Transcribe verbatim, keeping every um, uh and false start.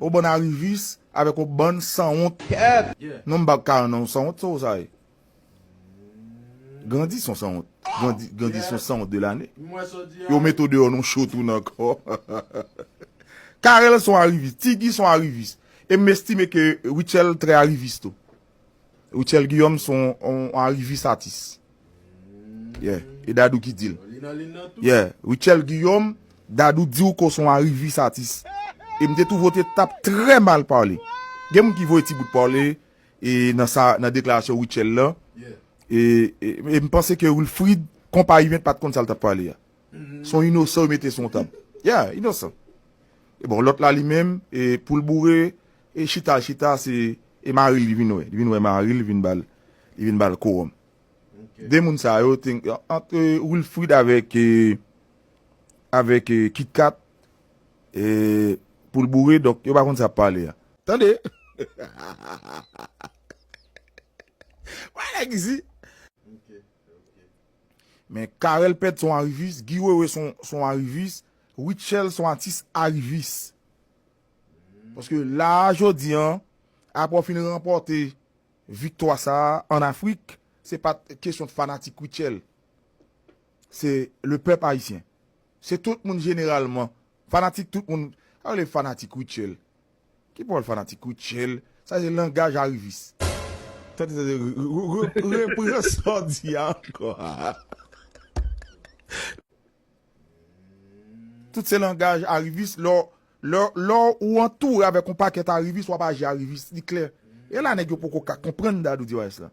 Yon bann arivis avèk yon bann sanwont. Non, m pa ka non sanwont, se ou sa ye. Grandi son sanwont. Grandi, Grandi son sanwont de lane. Yo mete w deyò nan show tou nan kò. Carel son arivis, Tiggy son arivis. E m estime ke Rutshelle trè arivis tou. Rutshelle Guillaume son on arivis atis. Yeah, e Dadou ki di l. Yeah, Rutshelle Guillaume, Dadou di w ke w son arivis atis. E m te twouve w te tap trè mal pale. Gen moun ki voye ti bout pale e nan sa, nan deklarasyon Rutshelle la. E, e, e m panse ke Wilfrid, konpa Yvent pa t konn sa l t ap pale a. Se yon inosan yo mete sou yon tab. Yeah, inosan. E bon, lòt la li menm, e pou l boure, e chita, chita, se, e mari l li vin wè. Li vin wè mari l, li vin ba l, li vin ba l kowòm. De moun sa yo, te, ant, e, Wilfrid avèk, e, avèk, e, Kit Kat, e, pou l boure, donk yo pa konn sa ap pale a. Tande! Wè nèg isi. Men Carel Pèd son arivis, Guy Wewe son, son arivis, Rutshelle son atis arivis. Paske la a jodi an, apre w fin ranpòte viktwa sa a an Afrik, se pa t kesyon de fanatik Rutshelle. Se le pèp ayisyen. Se tout moun jeneralman. Fanatik tout moun. Sa rele fanatik Rutshelle. Ki pawòl fanatik Rutshelle? Sa se langaj arivis. Tande, tande, re- re- re- repran sa w di a ankò. Tout se langaj arivis. Lè w- lè w- lè w ou antoure avèk yon pakèt arivis, w ap aji arivis. Li klè. E la nèg yo poko ka konprann Dadou Diwayès la.